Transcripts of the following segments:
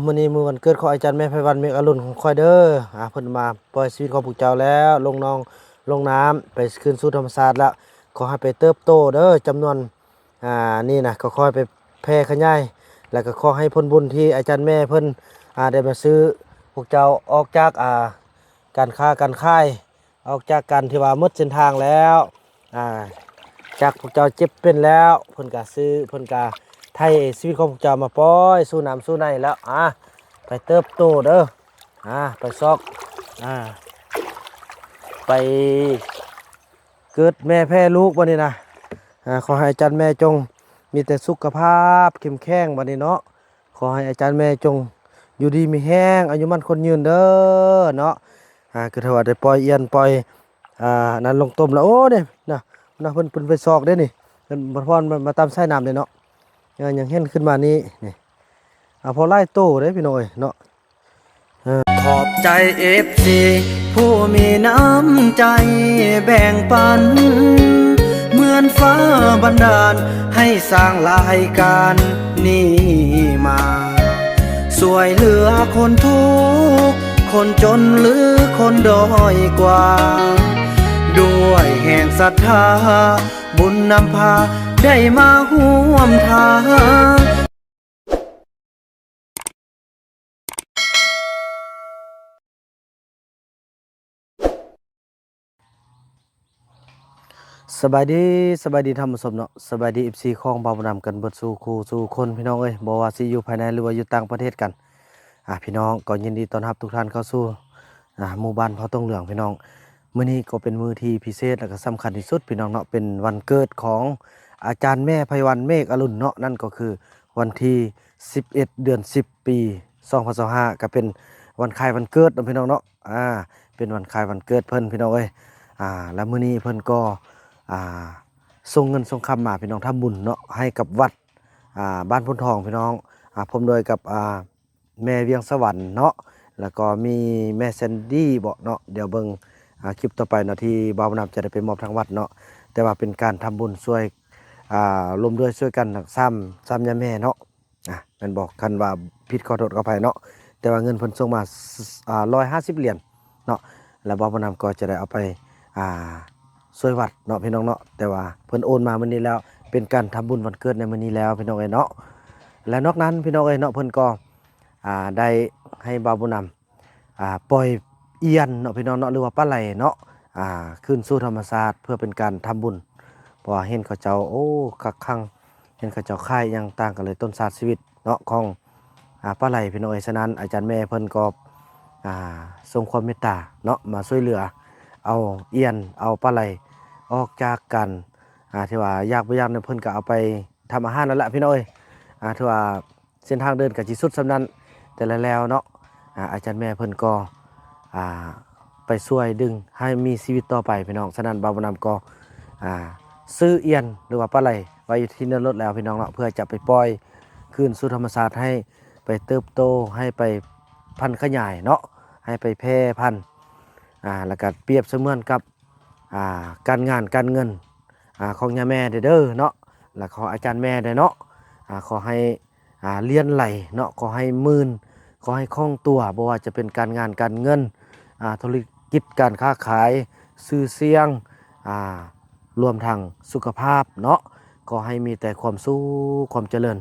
ມື້ນີ້ມື້ວັນເກີດຂອງອາຈານແມ່ໄພວັນ ເມກອະລຸນຂອງຂ້ອຍເດີ້. ອາ ເພິ່ນມາປ່ອຍຊີວິດຂອງພວກເຈົ້າແລ້ວ ລົງໜອງລົງນ້ຳ ໄປຄືນສູ່ທຳມະຊາດແລ້ວ. ຂໍໃຫ້ໄປເຕີບໂຕເດີ້ ຈຳນວນ ອ່າ ນີ້ນະ ກໍຂໍໃຫ້ໄປແຜ່ຂະຫຍາຍ ແລ້ວກໍຂໍໃຫ້ຜົນບຸນທີ່ອາຈານແມ່ເພິ່ນ ອ່າ ໄດ້ມາຊື້ພວກເຈົ້າອອກຈາກ ອ່າ ການຄ້າການຂາຍ ອອກຈາກການທີ່ວ່າໝົດເສັ້ນທາງແລ້ວ ອ່າ ຈາກພວກເຈົ້າເຈັບເປັນແລ້ວ ເພິ່ນກະຊື້ ເພິ່ນກະໄຖ່ຊີວິດຂອງພວກເຈົ້າມາປ່ອຍສູ່ນ້ຳສູ່ໃນແລ້ວ. ອ່າ ໄປເຕີບໂຕເດີ້ ອ່າ ໄປຊອກ ອ່າ ໄປເກີດແມ່ແຜ່ລູກບັດນີ້ນະ. ອ່າ ຂໍໃຫ້ອາຈານແມ່ຈົ່ງມີແຕ່ສຸຂະພາບເຂັ້ມແຂງບັດນີ້ເນາະ. ຂໍໃຫ້ອາຈານແມ່ຈົ່ງຢູ່ດີມີແຮງ ອາຍຸໝັ້ນຂວັນຍືນເດີ້ເນາະ. ອ່າ ຄືເທົ່າວ່າໄດ້ປ່ອຍອຽນປ່ອຍ ອ່າ ນັ້ນລົງຕົ້ມແລ້ວ. ໂອ້ ນີ້ນະ ນະ ເພິ່ນ ເພິ່ນໄປຊອກເດ້ນີ້ ເພິ່ນບໍ່ພອນມາ ມາຕາມສາຍນ້ຳເດ້ເນາະ. ເອີ ຍັງເຫັນຂຶ້ນມານີ້ ນີ້ ອ່າ ພໍຫຼາຍໂຕເດ້ພີ່ນ້ອງເອີຍເນາະ. ຂอบใจ เอฟซี ผู้มีน้ำใจแบ่งปัน เหมือนฟ้าบันดาลให้สร้างรายการนี้มา ช่วยเหลือคนทุกข์คนจนหรือคนด้อยกว่า ด้วยแห่งศรัทธา บุญนำพาได้มาร่วมทาง ສະບາຍດີ ສະບາຍດີທ່ານຜູ້ຊົມເນາະ ສະບາຍດີ ເອັຟຊີ ຂອງບ່າວບຸນນຳກັນເບິດສູ່ຄູ່ສູ່ຄົນ ພີ່ນ້ອງເອີຍ ບໍ່ວ່າຊິຢູ່ພາຍໃນ ຫຼືວ່າຢູ່ຕ່າງປະເທດກັນ. ອ່າ ພີ່ນ້ອງ ກໍຍິນດີຕ້ອນຮັບທຸກທ່ານເຂົ້າສູ່ ອ່າ ໝູ່ບ້ານເຜົ່າຕົງເຫຼືອງ ພີ່ນ້ອງ. ມື້ນີ້ກໍເປັນມື້ທີ່ພິເສດ ແລະ ກໍສຳຄັນທີ່ສຸດ ພີ່ນ້ອງເນາະ ເປັນວັນເກີດຂອງອາຈານແມ່ໄພວັນ ເມກອະລຸນເນາະ ນັ້ນກໍຄືວັນທີສິບເອັດ ເດືອນສິບ ປີສອງພັນຊາວຫ້າ ກໍເປັນວັນຄ້າຍວັນເກີດເນາະ ພີ່ນ້ອງເນາະ. ອ່າ ເປັນວັນຄ້າຍວັນເກີດເພິ່ນ ພີ່ນ້ອງເອີຍ. ອ່າ ແລ້ວມື້ນີ້ເພິ່ນກໍ ອ່າ ສົ່ງເງິນສົ່ງຄຳມາ ພີ່ນ້ອງ ທຳບຸນເນາະ ໃຫ້ກັບວັດ ອ່າ ບ້ານໂພນທອງ ພີ່ນ້ອງ ອ່າ ພ້ອມດ້ວຍກັບ ອ່າ ແມ່ວຽງສະຫວັນເນາະ ແລ້ວກໍມີແມ່ແຊນດີເບາະເນາະ. ດຽວເບິ່ງ ອ່າ ຄລິບຕໍ່ໄປເນາະ ທີ່ບ່າວບຸນນຳຈະໄດ້ໄປມອບທາງວັດເນາະ. ແຕ່ວ່າເປັນການທຳບຸນຊ່ວຍ ອ່າ ລວມດ້ວຍຊ່ວຍກັນສາມ ສາມຍາແມ່ເນາະ ອ່າ ແມ່ນບໍ່? ຄັນວ່າຜິດຂໍໂທດຂໍອະໄພເນາະ. ແຕ່ວ່າເງິນເພິ່ນສົ່ງມາ ອ່າ ຮ້ອຍຫ້າສິບຫຼຽນເນາະ ແລ້ວບ່າວບຸນນຳກໍຈະໄດ້ເອົາໄປ ອ່າ ຊ່ວຍວັດເນາະ ພີ່ນ້ອງເນາະ. ແຕ່ວ່າເພິ່ນໂອນມາມື້ນີ້ແລ້ວ ເປັນການທຳບຸນວັນເກີດໃນມື້ນີ້ແລ້ວ ພີ່ນ້ອງເອີຍເນາະ. ແລະ ນອກນັ້ນ ພີ່ນ້ອງເອີຍເນາະ ເພິ່ນກໍ ອ່າ ໄດ້ໃຫ້ບ່າວບຸນນຳ ອ່າ ປ່ອຍອຽນເນາະ ພີ່ນ້ອງເນາະ ຫຼືວ່າປາໄຫຼເນາະ ອ່າ ຄືນສູ່ທຳມະຊາດ ເພື່ອເປັນການທຳບຸນ. ເພາະວ່າເຫັນເຂົາເຈົ້າ ໂອ້ ຄັກຄັງ ເຫັນເຂົາເຈົ້າຂາຍຫຍັງຕ່າງກັນເລີຍ ຕົ້ນຊາດຊີວິດເນາະ ຂອງ ອ່າ ປາໄຫຼ ພີ່ນ້ອງເອີຍ. ສະນັ້ນ ອາຈານແມ່ເພິ່ນກໍ ອ່າ ສົ່ງຄວາມເມດຕາເນາະ ມາຊ່ວຍເຫຼືອ ເອົາອຽນ ເອົາປາໄຫຼອອກຈາກການ ອ່າ ທີ່ວ່າຢາກບໍ່ຢາກນັ້ນ ເພິ່ນກໍເອົາໄປທຳອາຫານນັ້ນລະ ພີ່ນ້ອງເອີຍ. ອ່າ ຖືວ່າເສັ້ນທາງເດີນກໍຊິສຸດສ່ຳນັ້ນ ແຕ່ລະແລ້ວເນາະ. ອ່າ ອາຈານແມ່ເພິ່ນກໍ ອ່າ ໄປຊ່ວຍດຶງໃຫ້ມີຊີວິດຕໍ່ໄປ ພີ່ນ້ອງ. ສະນັ້ນ ບ່າວບຸນນຳກໍ ອ່າ ຊື້ອຽນ ຫຼືວ່າປາໄຫຼໄວ້ຢູ່ທີ່ເນີນລົດແລ້ວ ພີ່ນ້ອງເນາະ ເພື່ອຈະໄປປ່ອຍຄືນສູ່ທຳມະຊາດ ໃຫ້ໄປເຕີບໂຕ ໃຫ້ໄປພັນຂະຫຍາຍເນາະ ໃຫ້ໄປແຜ່ພັນ ອ່າ ແລ້ວກໍປຽບສະເໝືອນກັບ ອ່າ ການງານການເງິນ ອ່າ ຂອງຍາແມ່ເດີເນາະ ແລະ ຂອງອາຈານແມ່ເດີເນາະ. ອ່າ ຂໍໃຫ້ ອ່າ ຫຼຽນໄຫຼເນາະ ຂໍໃຫ້ໝື່ນ ຂໍໃຫ້ຄ່ອງຕົວ ບໍ່ວ່າຈະເປັນການງານການເງິນ ອ່າ ທຸລະກິດການຄ້າຂາຍ ຊື່ສຽງ ອ່າ ລວມທັງສຸຂະພາບເນາະ ຂໍໃຫ້ມີແຕ່ຄວາມສຸກຄວາມຈະເລີນ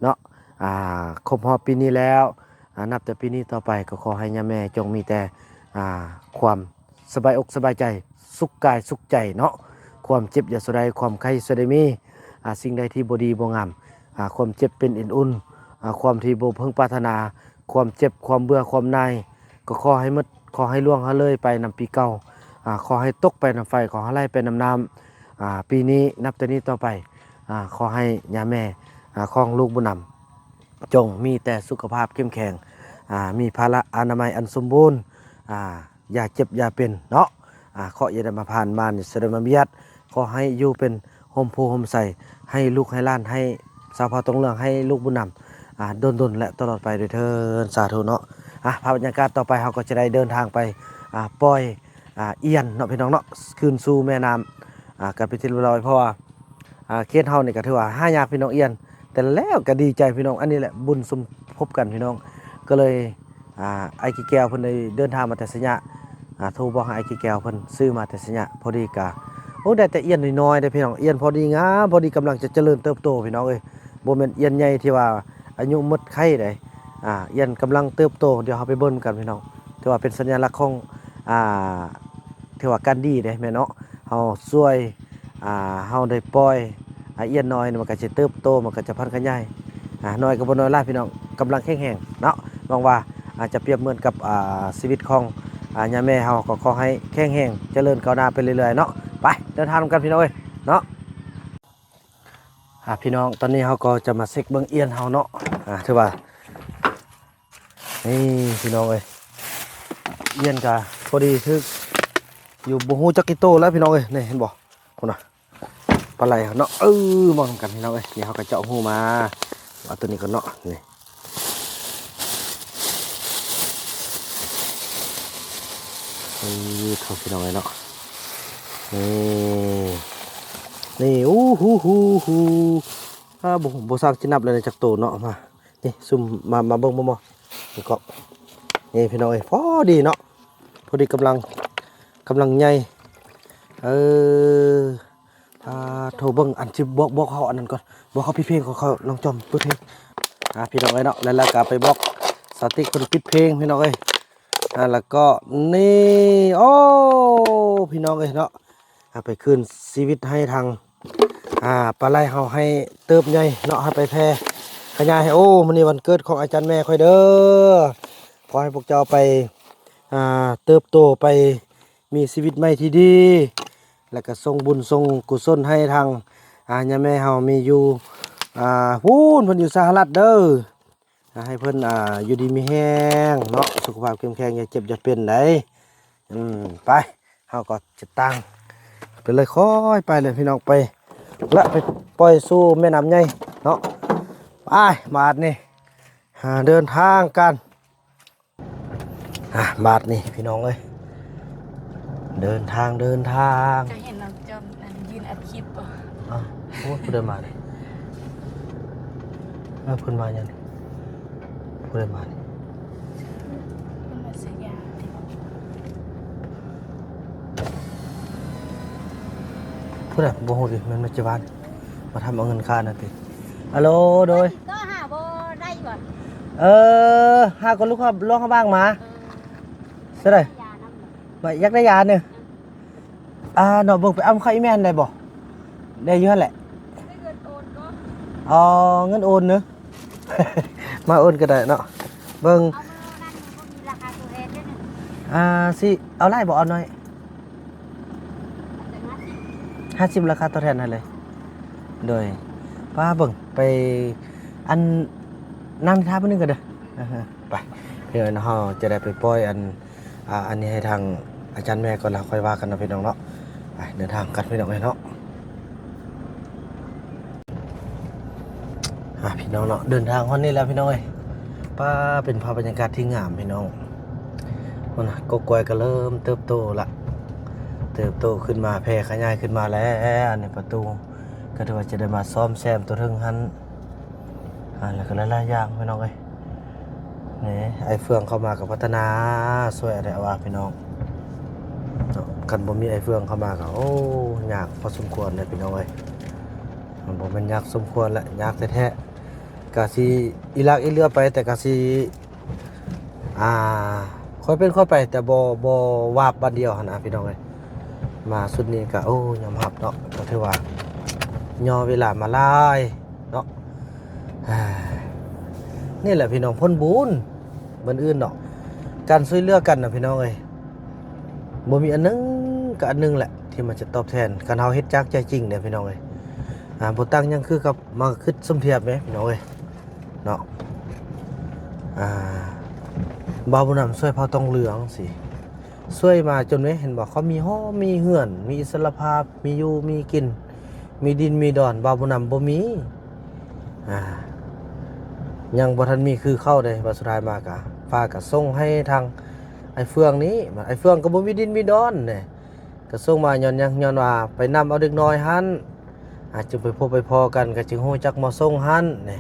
ເນາະ. ອ່າ ຄົບຮອບປີນີ້ແລ້ວ ອ່າ ນັບແຕ່ປີນີ້ຕໍ່ໄປ ກໍຂໍໃຫ້ຍາແມ່ຈົ່ງມີແຕ່ ອ່າ ຄວາມ ສະບາຍອົກສະບາຍໃຈ ສຸກກາຍສຸກໃຈເນາະ. ຄວາມເຈັບຢ່າສູ່ໄດ້ ຄວາມໄຂ້ຢ່າສູ່ໄດ້ມີ ອ່າ ສິ່ງໃດທີ່ບໍ່ດີບໍ່ງາມ ອ່າ ຄວາມເຈັບເປັນເອັນອຸ່ນ ອ່າ ຄວາມທີ່ບໍ່ເພິ່ງປາດຖະໜາ ຄວາມເຈັບ ຄວາມເບື່ອ ຄວາມໜ່າຍ ກໍຂໍໃຫ້ໝົດ ຂໍໃຫ້ລ່ວງເຮົາເລີຍໄປນຳປີເກົ່າ. ອ່າ ຂໍໃຫ້ຕົກໄປນຳໄຟ ຂໍໃຫ້ໄຫຼໄປນຳນ້ຳ. ອ່າ ປີນີ້ນັບແຕ່ນີ້ຕໍ່ໄປ ອ່າ ຂໍໃຫ້ຍາແມ່ ອ່າ ຂອງລູກບຸນນຳ ຈົ່ງມີແຕ່ສຸຂະພາບເຂັ້ມແຂງ ອ່າ ມີພະລະອະນາໄມອັນສົມບູນ ອ່າ ຢ່າເຈັບຢ່າເປັນເນາະ. ອ່າ ເຄາະຢ່າໄດ້ມາຜ່ານ ມານຢ່າໄດ້ມາບຽດ ຂໍໃຫ້ຢູ່ເປັນຮົ່ມໂພຮົ່ມໄຊ ໃຫ້ລູກໃຫ້ຫຼານ ໃຫ້ຊາວເຜົ່າຕົງເຫຼືອງ ໃຫ້ລູກບຸນນຳ ອ່າ ດົນໆ ແລະ ຕະຫຼອດໄປດ້ວຍເທີ້ນ ສາທຸເນາະ. ອ່າ ພາບບັນຍາກາດຕໍ່ໄປ ເຮົາກໍຈະໄດ້ເດີນທາງໄປ ອ່າ ປ່ອຍ ອ່າ ອຽນເນາະ ພີ່ນ້ອງເນາະ ຄືນສູ່ແມ່ນ້ຳ ອ່າ ກັນເປັນທີ່ຮຽບຮ້ອຍ ເພາະວ່າ ອ່າ ເຂດເຮົານີ້ກໍຖືວ່າຫາຍາກ ພີ່ນ້ອງ ອຽນ ແຕ່ແລ້ວກໍດີໃຈ ພີ່ນ້ອງ. ອັນນີ້ແຫຼະບຸນສົມພົບກັນ ພີ່ນ້ອງ ກໍເລີຍ ອ່າ ອ້າຍກີແກ້ວເພິ່ນໄດ້ເດີນທາງມາແຕ່ໄຊຍະ ອ່າ ໂທບອກໃຫ້ອ້າຍກີແກ້ວເພິ່ນຊື້ມາແຕ່ໄຊຍະ. ພໍດີກະ ໂອ້ ໄດ້ແຕ່ອຽນນ້ອຍໆເດ້ພີ່ນ້ອງ, ອຽນພໍດີງາມ ພໍດີກຳລັງຈະຈະເລີນເຕີບໂຕພີ່ນ້ອງເອີຍ, ບໍ່ແມ່ນອຽນໃຫຍ່ທີ່ວ່າອາຍຸໝົດໄຂເດ້. ອ່າ ອຽນກຳລັງເຕີບໂຕ, ດຽວເຮົາໄປເບິ່ງນຳກັນພີ່ນ້ອງ. ຖືວ່າເປັນສັນຍາລັກຂອງ ອ່າ ຖືວ່າການດີເດ້ແມ່ນເນາະ, ເຮົາຊ່ວຍ ອ່າ ເຮົາໄດ້ປ່ອຍ ອາ ອຽນນ້ອຍ ມັນກໍຈະເຕີບໂຕ, ມັນກໍຈະພັນຂະຫຍາຍ ອາ ນ້ອຍກໍບໍ່ນ້ອຍຫຼາຍພີ່ນ້ອງ, ກຳລັງແຂງແຮງເນາະ. ຫວັງວ່າ ອາ ຈະປຽບເໝືອນກັບ ອາ ຊີວິດຂອງ ອາ ຍາແມ່ເຮົາ, ກໍຂໍໃຫ້ແຂງແຮງ ຈະເລີນກ້າວໜ້າໄປເລື້ອຍໆເນາະ. ໄປເດີນທາງນຳກັນພີ່ນ້ອງເອີຍເນາະ. ອາ ພີ່ນ້ອງ, ຕອນນີ້ເຮົາກໍຈະມາເຊັກເບິ່ງອຽນເຮົາເນາະ. ອາ ຖືວ່າ ນີ້ພີ່ນ້ອງເອີຍ, ອຽນກະພໍດີຖືກຢູ່, ບໍ່ຮູ້ຈັກກິໂຕແລ້ວພີ່ນ້ອງເອີຍ. ນີ້ເຫັນບໍ່ ພຸ້ນນະ ປາໄຫຼເຮົາເນາະ. ເອີ ມານຳກັນພີ່ນ້ອງເອີຍ, ນີ້ເຮົາກໍເຈາະຮູມາ. ເອົາຕົວນີ້ກ່ອນເນາະ. ນີ້ ເອີ ເຂົ້າພີ່ນ້ອງເອີຍເນາະ. ນີ້ ນີ້ ອູ ຫູ ຫູ ຫູ ອາ ບໍ່ ບໍ່ຊ່າງຊິນັບແລ້ວຈັກໂຕເນາະ. ມາ ນີ້ ຊຸມ ມາ ມາເບິ່ງບໍ່ ນີ້ກໍ ນີ້ພີ່ນ້ອງເອີຍ, ພໍດີເນາະ, ພໍດີກຳລັງ ກຳລັງໃຫຍ່. ເອີ ພາໂທເບິ່ງ ອັນຊິບອກ ບອກເຂົາອັນນັ້ນກ່ອນ, ບອກເຂົາປິດເພງ ເຂົາ ເຂົາ ນ້ອງຈອມເປີດເພງ. ອາ ພີ່ນ້ອງເອີຍເນາະ, ແລ້ວ ແລ້ວກໍໄປບອກສາວຕິກເພິ່ນປິດເພງ ພີ່ນ້ອງເອີຍ. ອາ ແລ້ວກໍນີ້ ໂອ້ ພີ່ນ້ອງເອີຍເນາະ, ອາ ໄປຄືນຊີວິດໃຫ້ທາງ ອາ ປາໄຫຼເຮົາໃຫ້ເຕີບໃຫຍ່ເນາະ, ໃຫ້ໄປແຜ່ຂະຫຍາຍໃຫ້. ໂອ້ ມື້ນີ້ວັນເກີດຂອງອາຈານແມ່ຂ້ອຍເດີ, ຂໍໃຫ້ພວກເຈົ້າໄປ ອາ ເຕີບໂຕ ໄປມີຊີວິດໃໝ່ທີ່ດີ, ແລ້ວກໍສົ່ງບຸນສົ່ງກຸສົນໃຫ້ທາງ ອາ ຍາແມ່ເຮົາມີຢູ່ ອາ ພຸ້ນ ເພິ່ນຢູ່ສະຫະລັດເດີ. ໃຫ້ເພິ່ນ ອ່າ ຢູ່ດີມີແຮງເນາະ, ສຸຂະພາບເຂັ້ມແຂງ, ຢ່າເຈັບຢ່າເປັນໃດ. ອືມ ໄປ ເຮົາກໍຈະຕ່າງໄປເລີຍ, ຄ່ອຍໄປເລີຍພີ່ນ້ອງ, ໄປ ແລະ ໄປປ່ອຍສູ່ແມ່ນ້ຳໃຫຍ່ເນາະ. ໄປ ບາດນີ້ ຫາເດີນທາງກັນ. ອ່າ ບາດນີ້ພີ່ນ້ອງເອີຍ ເດີນທາງ ເດີນທາງ. ຈະເຫັນນ້ອງຈອມ ອັນ ຢືນອັດຄລິບບໍ່? ອ້າວ ໂອ້ ຜູ້ໃດມານີ້? ເອີ ເພິ່ນມາຫຍັງນີ້? ຜູ້ໃດມານີ້? ເພິ່ນມາຊື້ຢາຕິ? ຜູ້ໃດ? ບໍ່ຮູ້ຕິ, ແມ່ນມາຈາກບ້ານ ມາທຳເອົາເງິນຄ່ານັ້ນຕິ? ອາໂລ ໂດຍ. ຕິດຕໍ່ຫາບໍ່ໄດ້ບໍ່? ເອີ ຫາກໍລູກ ລອງຫາບ້າງມາ. ເອີ ຊິໄດ້ ຢານຳ ວ່າຢາກໄດ້ຢານີ້. ອືມ ອ່າ ເນາະ ເບິ່ງໄປເອົາເຂົ້າອີແມ່ນໄດ້ບໍ່? ໄດ້ຢູ່ຫັ້ນແຫຼະ. ເງິນໂອນກໍ ອໍ ເງິນໂອນເນາະ, ມາໂອນກໍໄດ້ເນາະ. ເບິ່ງ ເອົາມື້ນັ້ນບໍ່ມີລາຄາຕົວແທນເດ້. ອ່າ ຊິເອົາຫຼາຍບໍ່ ເອົາໜ້ອຍ? ຫ້າສິບ ລາຄາຕົວແທນໃຫ້ເລີຍ. ໂດຍ ປ້າເບິ່ງໄປ ອັນ ນັ່ງຖ້າມື້ໜຶ່ງກໍເດີ. ອືຮຶ ໄປ ເດີ ເຮົາຈະໄດ້ໄປປ່ອຍ ອັນ ອ່າ ອັນນີ້ໃຫ້ທາງອາຈານແມ່ກ່ອນ ແລ້ວຄ່ອຍວ່າກັນເນາະ ພີ່ນ້ອງເນາະ. ໄປ ເດີນທາງກັນ ພີ່ນ້ອງເອີຍເນາະ. ອ່າ ພີ່ນ້ອງເນາະ ເດີນທາງຮອດນີ້ແລ້ວ ພີ່ນ້ອງເອີຍ. ປ້າ ເປັນພາບບັນຍາກາດທີ່ງາມ ພີ່ນ້ອງ. ພຸ້ນນະ ກົກກ້ວຍກໍເລີ່ມເຕີບໂຕລະ, ເຕີບໂຕຂຶ້ນມາ ແຜ່ຂະຫຍາຍຂຶ້ນມາແລ້ວ. ອັນນີ້ປະຕູ ກໍຖືວ່າຈະໄດ້ມາສ້ອມແຊມຕົວເທິງຫັ້ນ ອ່າ ແລ້ວກໍຫຼາຍໆຢ່າງ ພີ່ນ້ອງເອີຍ. ນີ້ ໄອ້ເຟືອງເຂົ້າມາກໍພັດທະນາຊ່ວຍໄດ້ວ່າ ພີ່ນ້ອງເນາະ. ຄັນບໍ່ມີໄອ້ເຟືອງເຂົ້າມາກໍ ໂອ້ ຍາກພໍສົມຄວນເດ້ ພີ່ນ້ອງເອີຍ. ມັນບໍ່ແມ່ນຍາກສົມຄວນແຫຼະ, ຍາກແທ້ໆ. ກະຊິອີຫຼັກອີເຫຼືອໄປ, ແຕ່ກະຊິ ອ່າ ຄ່ອຍເປັນຄ່ອຍໄປ, ແຕ່ບໍ່ ບໍ່ວາບບາດດຽວຫັ້ນນະ ພີ່ນ້ອງເອີຍ. ມາຊຸດນີ້ກະ ໂອ້ ຍອມຮັບເນາະ, ກໍຖືວ່າຍໍເວລາມາຫຼາຍເນາະ. ອ່າ ນີ້ແຫຼະ ພີ່ນ້ອງ, ຜົນບຸນ ບໍ່ອື່ນດອກ, ການຊ່ວຍເຫຼືອກັນນະ ພີ່ນ້ອງເອີຍ. ບໍ່ມີອັນໜຶ່ງກໍອັນໜຶ່ງແຫຼະ ທີ່ມັນຈະຕອບແທນ ຄັນເຮົາເຮັດຈາກໃຈຈິງເດ້ ພີ່ນ້ອງເອີຍ. ອ່າ ບໍ່ຕ່າງຫຍັງຄືກັບມາຄຶດສົມທຽບເດ້ ພີ່ນ້ອງເອີຍເນາະ. ອ່າ ບ່າວບຸນນຳຊ່ວຍເຜົ່າຕອງເຫຼືອງຊີ້ ຊ່ວຍມາຈົນເດ້ ເຫັນບໍ່, ເຂົາມີຫໍ ມີເຮືອນ ມີອິດສະຫຼະພາບ ມີຢູ່ມີກິນ ມີດິນມີດອນ, ບ່າວບຸນນຳບໍ່ມີ. ອ່າ ຍັງບໍ່ທັນມີຄືເຂົາເດ້, ວ່າສຸດທ້າຍມາກະ ຟ້າກະສົ່ງໃຫ້ທາງອ້າຍເຟືອງນີ້, ອ້າຍເຟືອງກໍບໍ່ມີດິນມີດອນເດ້, ກໍສົ່ງມາຍ້ອນຫຍັງ? ຍ້ອນວ່າໄປນຳເອົາເດັກນ້ອຍຫັ້ນ, ອາ ຈຶ່ງໄປພົບໄປພໍ້ກັນ, ກໍຈຶ່ງຮູ້ຈັກໝໍ້ສົງຫັ້ນເດ້.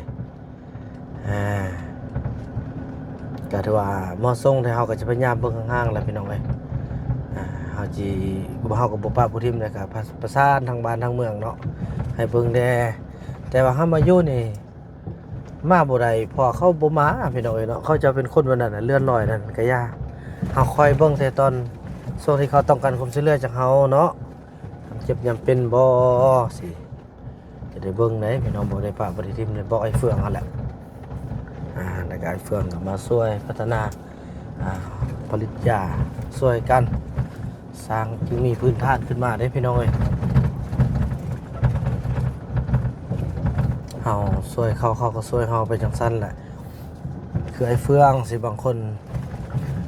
ອ່າ ກໍຖືວ່າເໝາະສົມ ແຕ່ເຮົາກໍຈະພະຍາຍາມເບິ່ງຫ່າງໆແຫຼະພີ່ນ້ອງເອີຍ. ອ່າ ເຮົາຊິ ເຮົາກໍບໍ່ປະບໍ່ຖິ້ມ ແລ້ວກໍປະ ປະສານທາງບ້ານທາງເມືອງເນາະ ໃຫ້ເບິ່ງແດ່. ແຕ່ວ່າເຮົາມາຢູ່ນີ້ ມາບໍ່ໄດ້ ເພາະເຂົາບໍ່ມາພີ່ນ້ອງເອີຍເນາະ. ເຂົາເຈົ້າເປັນຄົນແບບນັ້ນນະ ເລື່ອນລອຍນັ້ນກໍຢ່າ. ເຮົາຄອຍເບິ່ງແຕ່ຕອນຊ່ວງທີ່ເຂົາຕ້ອງການຄວາມຊ່ວຍເຫຼືອຈາກເຮົາເນາະ ຍາມເຈັບຍາມເປັນບໍ່ ຊິ ຈະໄດ້ເບິ່ງໄດ໋ພີ່ນ້ອງ. ບໍ່ໄດ້ປະບໍ່ໄດ້ຖິ້ມເດ້ ບອກອ້າຍເຟືອງຫັ້ນແຫຼະ. ອ່າ ແລ້ວກໍອ້າຍເຟືອງກໍມາຊ່ວຍພັດທະນາ ອ່າ ຜະລິດຢາ ຊ່ວຍກັນສ້າງຈຶ່ງມີພື້ນຖານຂຶ້ນມາເດ້ພີ່ນ້ອງເອີຍ. ເຮົາຊ່ວຍເຂົາ ເຂົາກໍຊ່ວຍເຮົາໄປຈັ່ງຊັ້ນແຫຼະ. ຄືອ້າຍເຟືອງຊິ ບາງຄົນ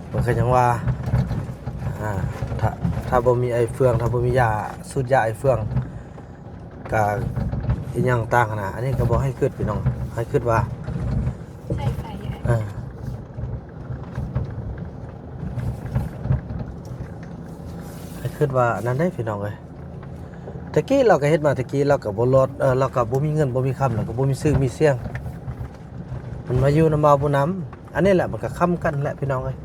ເພິ່ນກໍຍັງວ່າ ອ່າ ຖ້າ ຖ້າບໍ່ມີອ້າຍເຟືອງ ຖ້າບໍ່ມີຢາ ສູດຢາອ້າຍເຟືອງ ກະອີຫຍັງຕ່າງຫັ້ນນະ. ອັນນີ້ກໍບອກໃຫ້ຄິດພີ່ນ້ອງ ໃຫ້ຄິດວ່າ ໃສ່ໄຟ ເອີ ໃຫ້ຄິດວ່າອັນນັ້ນເດ້ພີ່ນ້ອງເອີຍ. ແຕ່ກີ້ລາວກໍເຮັດມາ ແຕ່ກີ້ລາວກໍບໍ່ລອດ ເອີ ລາວກໍບໍ່ມີເງິນບໍ່ມີຄຳ ລາວກໍບໍ່ມີຊື່ມີສຽງ. ມັນມາຢູ່ນຳບ່າວບຸນນຳ ອັນນີ້ແຫຼະ ມັນກໍຄ້ຳກັນແຫຼະພີ່ນ້ອງເອີຍ.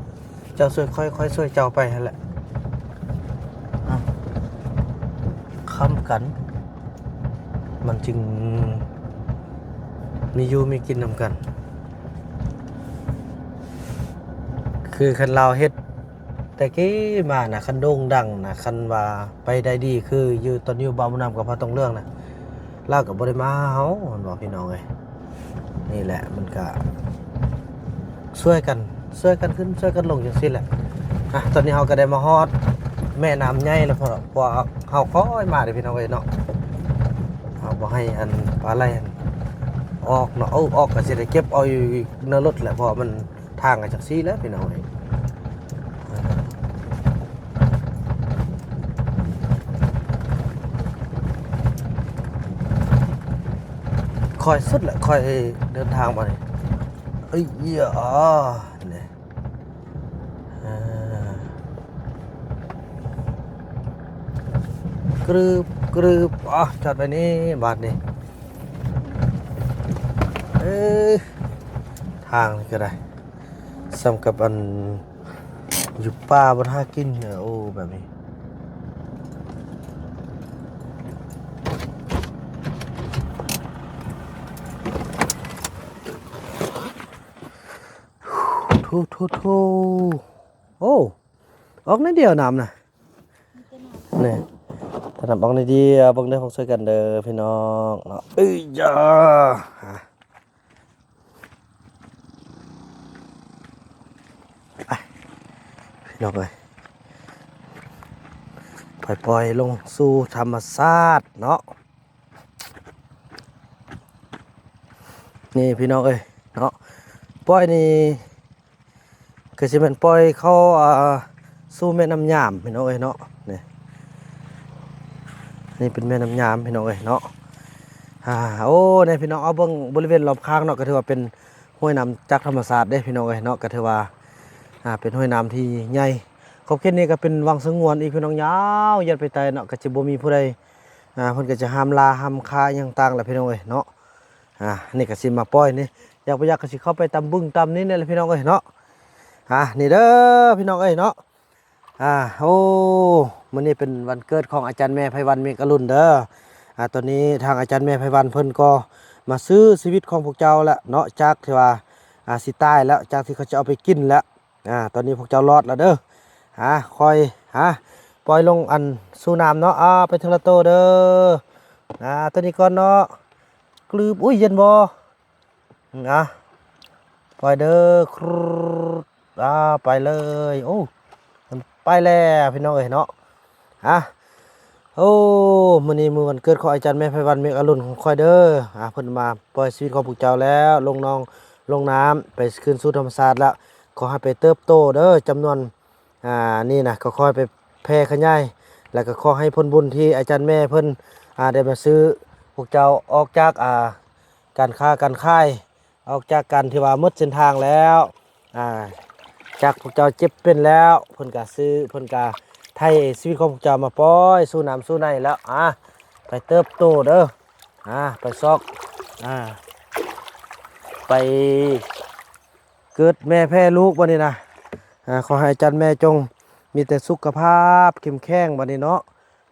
ເຈົ້າຊ່ວຍຂ້ອຍ ຂ້ອຍຊ່ວຍເຈົ້າໄປຫັ້ນແຫຼະ. ອ່າ ຄ້ຳກັນ ມັນຈຶ່ງມີຢູ່ມີກິນນຳກັນ. ຄືຄັນລາວເຮັດແຕ່ກີ້ມານະ ຄັນໂດ່ງດັງນະ ຄັນວ່າໄປໄດ້ດີ ຄືຢູ່ ຕອນຢູ່ບ່າວບຸນນຳກັບພະທອງເຫຼືອງນະ ລາວກໍບໍ່ໄດ້ມາຫາເຮົາ ແມ່ນບໍ່ພີ່ນ້ອງເອີຍ. ນີ້ແຫຼະ ມັນກະຊ່ວຍກັນ ຊ່ວຍກັນຂຶ້ນ ຊ່ວຍກັນລົງຈັ່ງຊີ້ແຫຼະ. ອ່ະ ຕອນນີ້ເຮົາກໍໄດ້ມາຮອດແມ່ນ້ຳໃຫຍ່ແລ້ວ ເພາະ ເພາະວ່າເຮົາຄ່ອຍມາເດ້ພີ່ນ້ອງເອີຍເນາະ. ເຮົາບໍ່ໃຫ້ອັນປາໄຫຼອອກເນາະ ເອົາອອກກໍຊິໄດ້ເກັບເອົາຢູ່ໃນລົດແຫຼະ ເພາະວ່າມັນ ທາງກໍຈັ່ງຊີ້ແຫຼະພີ່ນ້ອງເອີຍ. ຄ່ອຍສຸດແຫຼະ ຄ່ອຍເດີນທາງມານີ້ ເອີຍ ເອີຍ ນີ້ ອ່າ ກຣຶບ ກຣຶບ ອ່ະ ຈອດໄວ້ນີ້ ບາດນີ້ ເອີ ທາງນີ້ກໍໄດ້ ສ່ຳກັບອັນຢູ່ປ່າບ່ອນຫາກິນ ໂອ້ ແບບນີ້ ໂທ້ ໂທ້ ໂທ້ ໂອ້ ອອກໜ້ອຍດຽວນ້ຳນະ ນີ້ ຖ້ານ້ຳອອກໜ້ອຍດຽວ ເບິ່ງເດີ ເບິ່ງຊ່ວຍກັນເດີພີ່ນ້ອງເນາະ ເອີຍຢາ ໄປ ພີ່ນ້ອງເອີຍ ໄປປ່ອຍລົງສູ່ທຳມະຊາດເນາະ ນີ້ພີ່ນ້ອງເອີຍເນາະ ປ່ອຍນີ້ ກໍຊິແມ່ນປ່ອຍເຂົ້າ ອ່າ ສູ່ແມ່ນ້ຳຍາມພີ່ນ້ອງເອີຍເນາະ ນີ້ ນີ້ເປັນແມ່ນ້ຳຍາມພີ່ນ້ອງເອີຍເນາະ ອ່າ ໂອ້ ນີ້ພີ່ນ້ອງ ເອົາເບິ່ງບໍລິເວນລອບຂ້າງເນາະ ກໍຖືວ່າເປັນຫ້ວຍນ້ຳຈາກທຳມະຊາດເດ້ພີ່ນ້ອງເອີຍເນາະ ກໍຖືວ່າ ອ່າ ເປັນຫ້ວຍນ້ຳທີ່ໃຫຍ່ ຂອບເຂດນີ້ກໍເປັນວັງສະຫງວນອີກພີ່ນ້ອງ ຍາວຢຽດໄປໄຕເນາະ ກໍຈະບໍ່ມີຜູ້ໃດ ອ່າ ເພິ່ນກໍຈະຫ້າມລ່າຫ້າມຄ້າຫຍັງຕ່າງແຫຼະພີ່ນ້ອງເອີຍເນາະ ອ່າ ນີ້ກໍຊິມາປ່ອຍນີ້ ຢາກບໍ່ຢາກກໍຊິເຂົ້າໄປຕາມບຶງຕາມນີ້ແຫຼະພີ່ນ້ອງເອີຍເນາະ ອ່າ ນີ້ເດີພີ່ນ້ອງເອີຍເນາະ ອ່າ ໂອ້ ມື້ນີ້ເປັນວັນເກີດຂອງອາຈານແມ່ໄພວັນ ເມກອະລຸນເດີ ອ່າ ຕອນນີ້ທາງອາຈານແມ່ໄພວັນເພິ່ນກໍມາຊື້ຊີວິດຂອງພວກເຈົ້າແລ້ວເນາະ ຈາກທີ່ວ່າ ອ່າ ຊິຕາຍແລ້ວ ຈາກທີ່ເຂົາຈະເອົາໄປກິນແລ້ວ ອ່າ ຕອນນີ້ພວກເຈົ້າລອດແລ້ວເດີ ອ່າ ຄ່ອຍ ອ່າ ປ່ອຍລົງອັນສູ່ນ້ຳເນາະ ອ່າ ໄປເທື່ອລະໂຕເດີ ອ່າ ໂຕນີ້ກ່ອນເນາະ ກຣຶບ ອຸ້ຍ ເຢັນບໍ່ ອ່າ ປ່ອຍເດີ ຄຣືດ ອ່າ ໄປເລີຍ ໂອ້ ມັນໄປແລ້ວພີ່ນ້ອງເອີຍເນາະ ອ່າ ໂອ້ ມື້ນີ້ມື້ວັນເກີດຂອງອາຈານແມ່ໄພວັນ ເມກອະລຸນຂອງຂ້ອຍເດີ ອ່າ ເພິ່ນມາປ່ອຍຊີວິດຂອງພວກເຈົ້າແລ້ວ ລົງໜອງລົງນ້ຳໄປຄືນສູ່ທຳມະຊາດແລ້ວ ຂໍໃຫ້ໄປເຕີບໂຕເດີ ຈຳນວນ ອ່າ ນີ້ນະ ກໍຂໍໃຫ້ໄປແຜ່ຂະຫຍາຍ ແລ້ວກໍຂໍໃຫ້ຜົນບຸນທີ່ອາຈານແມ່ເພິ່ນ ອ່າ ໄດ້ມາຊື້ພວກເຈົ້າອອກຈາກ ອ່າ ການຄ້າການຂາຍ ອອກຈາກການທີ່ວ່າໝົດເສັ້ນທາງແລ້ວ ອ່າ ຈາກພວກເຈົ້າເຈັບເປັນແລ້ວ ເພິ່ນກະຊື້ ເພິ່ນກະໄຖ່ຊີວິດຂອງພວກເຈົ້າມາປ່ອຍສູ່ນ້ຳສູ່ໃນແລ້ວ ອ່າ ໄປເຕີບໂຕເດີ ອ່າ ໄປຊອກ ອ່າ ໄປ ເກີດແມ່ແຜ່ລູກບັດນີ້ນະ ອ່າ ຂໍໃຫ້ອາຈານແມ່ຈົ່ງມີແຕ່ສຸຂະພາບເຂັ້ມແຂງບັດນີ້ເນາະ.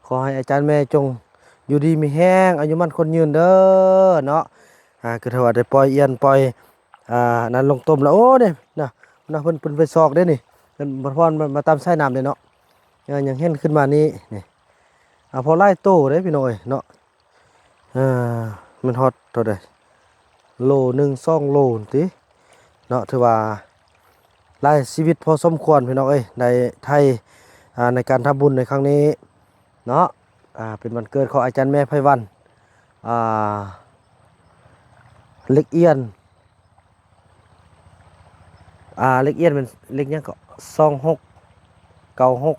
ຂໍໃຫ້ອາຈານແມ່ຈົ່ງຢູ່ດີມີແຮງ ອາຍຸໝັ້ນຂວັນຍືນເດີເນາະ. ອ່າ ຄືຖ້າວ່າໄດ້ປ່ອຍອຽນປ່ອຍ ອ່າ ນັ້ນລົງຕົ້ມແລ້ວ ໂອ້ ນີ້ນະ ນະ ເພິ່ນ ເພິ່ນໄປຊອກເດ້ນີ້ ເພິ່ນ ເພິ່ນມາ ມາຕາມສາຍນ້ຳເດ້ເນາະ. ເອີ ຍັງເຫັນຂຶ້ນມານີ້ ນີ້ ອ່າ ພໍຫຼາຍໂຕເດ້ພີ່ນ້ອງເອີຍເນາະ. ເອີ ມັນຮອດເທົ່າໃດ ໂລໜຶ່ງ ສອງໂລນີ້ຕິເນາະ. ຖືວ່າຫຼາຍຊີວິດພໍສົມຄວນພີ່ນ້ອງເອີຍ ໄດ້ໄຖ່ ອ່າ ໃນການທຳບຸນໃນຄັ້ງນີ້ເນາະ. ອ່າ ເປັນວັນເກີດຂອງອາຈານແມ່ໄພວັນ ອ່າ ເຫຼັກອຽນ ອ່າ ເຫຼັກອຽນແມ່ນເຫຼັກຫຍັງເກາະ ສອງຫົກເກົ້າຫົກ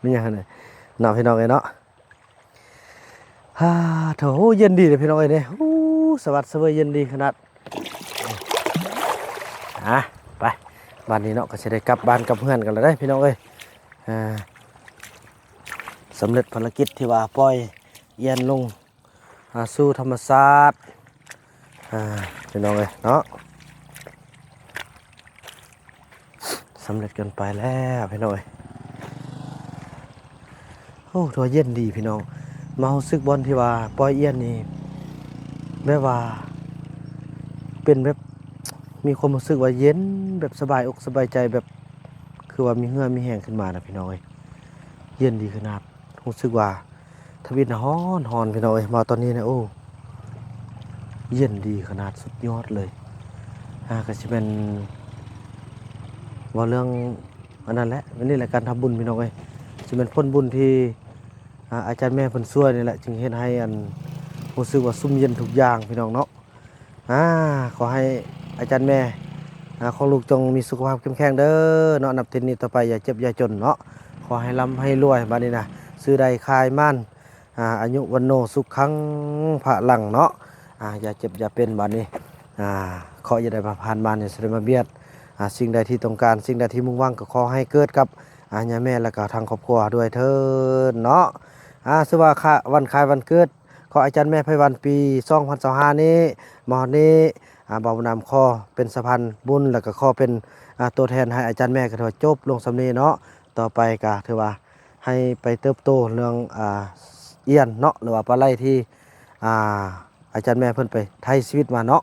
ແມ່ນຫຍັງຫັ້ນນະເນາະ ພີ່ນ້ອງເອີຍເນາະ. ຮາ ໂຖ ເຢັນດີເດ້ພີ່ນ້ອງເອີຍເດ້ ໂອ້ ສະຫວັດສະເຫວີຍ ເຢັນດີຂະໜາດ. ອ່າ ໄປ ບາດນີ້ເນາະ ກໍຊິໄດ້ກັບບ້ານກັບເຮືອນກັນແລ້ວເດ້ພີ່ນ້ອງເອີຍ. ອ່າ ສຳເລັດພາລະກິດທີ່ວ່າປ່ອຍອຽນລົງ ອ່າ ສູ່ທຳມະຊາດ ອ່າ ພີ່ນ້ອງເອີຍເນາະ. ສຳເລັດກັນໄປແລ້ວພີ່ນ້ອງເອີຍ. ໂອ້ ຖືວ່າເຢັນດີພີ່ນ້ອງ ມາຮູ້ສຶກບ່ອນທີ່ວ່າປ່ອຍອຽນນີ້ ແບບວ່າເປັນແບບ ມີຄວາມຮູ້ສຶກວ່າເຢັນ ແບບສະບາຍອົກສະບາຍໃຈ ແບບຄືວ່າມີເຫື່ອມີແຮງຂຶ້ນມານະພີ່ນ້ອງເອີຍ. ເຢັນດີຂະໜາດ ຮູ້ສຶກວ່າທຳອິດນະຮ້ອນໆ ພີ່ນ້ອງເອີຍ ມາຕອນນີ້ນະ ໂອ້ ເຢັນດີຂະໜາດ ສຸດຍອດເລີຍ. ອ່າ ກໍຊິແມ່ນເວົ້າເລື່ອງອັນນັ້ນແຫຼະ ອັນນີ້ແຫຼະການທຳບຸນພີ່ນ້ອງເອີຍ ຊິແມ່ນຜົນບຸນທີ່ ອ່າ ອາຈານແມ່ເພິ່ນຊ່ວຍນີ້ແຫຼະ ຈຶ່ງເຮັດໃຫ້ອັນ ຮູ້ສຶກວ່າຊຸ່ມເຢັນທຸກຢ່າງພີ່ນ້ອງເນາະ. ອ່າ ຂໍໃຫ້ອາຈານແມ່ ອ່າ ຂອງລູກຈົ່ງມີສຸຂະພາບເຂັ້ມແຂງເດີເນາະ ນັບແຕ່ນີ້ຕໍ່ໄປຢ່າເຈັບຢ່າຈົນເນາະ ຂໍໃຫ້ລ່ຳໃຫ້ລວຍ ບາດນີ້ນະ ຊື້ໄດ້ຂາຍໝານ ອ່າ ອາຍຸວັນໂນສຸຂັງພະລັງເນາະ ອ່າ ຢ່າເຈັບຢ່າເປັນ ບາດນີ້ ອ່າ ເຄາະຢ່າໄດ້ມາຜ່ານ ມານຢ່າຊິໄດ້ມາບຽດ ອ່າ ສິ່ງໃດທີ່ຕ້ອງການ ສິ່ງໃດທີ່ມຸ່ງຫວັງ ກໍຂໍໃຫ້ເກີດກັບ ອ່າ ຍາແມ່ ແລະກໍທາງຄອບຄົວດ້ວຍເທີ້ນເນາະ. ອ່າ ຖືວ່າ ຄະ ວັນຄ້າຍວັນເກີດ ຂອງອາຈານແມ່ໄພວັນປີສອງພັນຊາວຫ້ານີ້ ມາຮອດນີ້ ອ່າ ບ່າວບຸນນຳຂໍເປັນສະພານບຸນ ແລ້ວກໍຂໍເປັນ ອ່າ ຕົວແທນໃຫ້ອາຈານແມ່ ກໍຖືວ່າຈົບລົງສ່ຳນີ້ເນາະ. ຕໍ່ໄປກໍຖືວ່າໃຫ້ໄປເຕີບໂຕເລື່ອງ ອ່າ ອຽນເນາະ ຫຼືວ່າປາໄຫຼທີ່ ອ່າ ອາຈານແມ່ເພິ່ນໄປໄຖ່ຊີວິດມາເນາະ.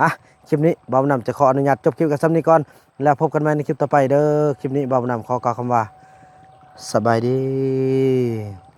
ອ່ະ ຄລິບນີ້ບ່າວບຸນນຳຈະຂໍອະນຸຍາດຈົບຄລິບກັນສ່ຳນີ້ກ່ອນ ແລ້ວພົບກັນໃໝ່ໃນຄລິບຕໍ່ໄປເດີ. ຄລິບນີ້ບ່າວບຸນນຳຂໍກ່າວຄຳວ່າ ສະບາຍດີ.